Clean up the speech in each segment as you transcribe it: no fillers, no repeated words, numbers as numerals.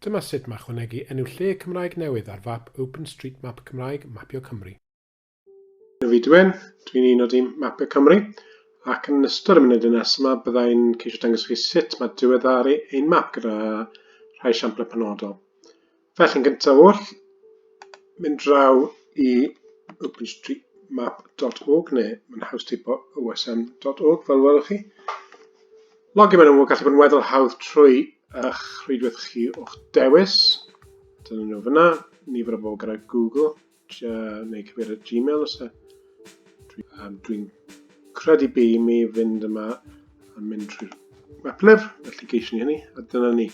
Dyma sut mae ychwanegu enw lle Cymraeg newydd ar fap OpenStreetMap Cymraeg Mapio Cymru. Enw fi Dwyn, dwi'n un o dîm Mapio Cymru, ac yn ystod y munudau nesaf yma byddai'n ceisio dangos chi sut mae diweddaru ein map gyda rhai siamplau penodol. Felly, yn gyntaf oll, mynd draw i openstreetmap.org neu mae'n haws teipo osm.org fel welwch chi. Logio mewn yn gallu bod yn weddol hawdd trwy eich rhwydwaith chi o'ch dewis. Dyna nhw fyna, nifer o bobl gyda Google neu cyfeiriad Gmail os e. Dwi'n dwi credu bu i mi fynd yma a mynd trwy'r weblif, felly geisio ni hynny, a dyna ni.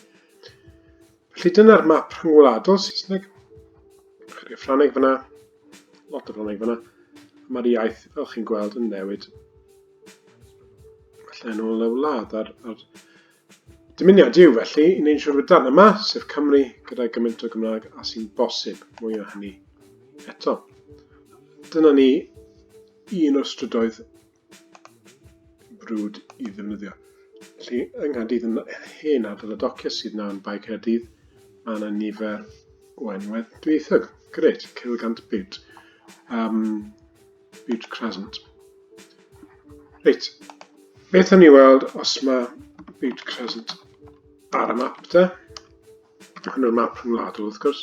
Felly dyna'r map rhyngwladol Saesneg. Chydig o Ffrangeg fyna, lot o Ffrangeg fyna. Mae'r iaith, fel chi'n gweld, yn newid. Felly yn ôl y wlad a'r, ar dymuniad yw felly i wneud yn siŵr bod darn yma, sef Cymru, gyda gymaint o Gymraeg a sy'n bosib, mwy o hynny eto. Dyna ni un o'r strydoedd brwd i ddefnyddio. Felly, yng Nghaerdydd, yn hen ardal y dociau sydd nawr yn Bae Caerdydd, mae yna nifer o enwau dwyieithog. Grêt, Cilgant Butte. Um, Butte Crescent. Reit, beth am ni weld os mae Butte Crescent ar y map te? Hwn yw'r map rhyngwladol wrth gwrs.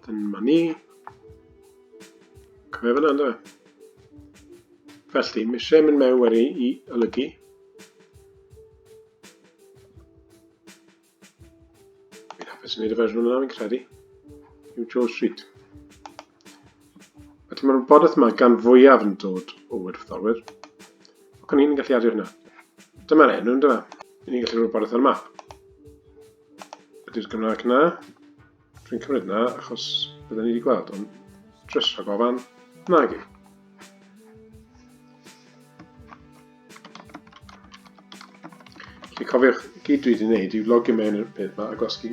Dyma ni. Cofio fyna, ynddo? Felly, mae eisiau mynd mewn wedi i olygu. Fi'n hapus i wneud y fersiwn yna, fi'n credu. Yw George Street. Felly mae'r wybodaeth yma gan fwyaf yn dod o wirfoddolwyr. Ac o'n i'n gallu adio hynna. Dyma'r enw, ynddo fe? Ni'n gallu rhoi wybodaeth ar y map. Ydy'r Gymraeg na? Dwi'n cymryd na, achos bydden ni wedi gweld, ond jyst rhag ofan, nag i. Felly cofiwch, gyd dwi wedi gwneud yw logio mewn i'r peth yma a gwasgu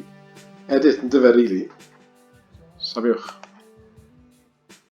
edit yn dyfe, really. Safiwch.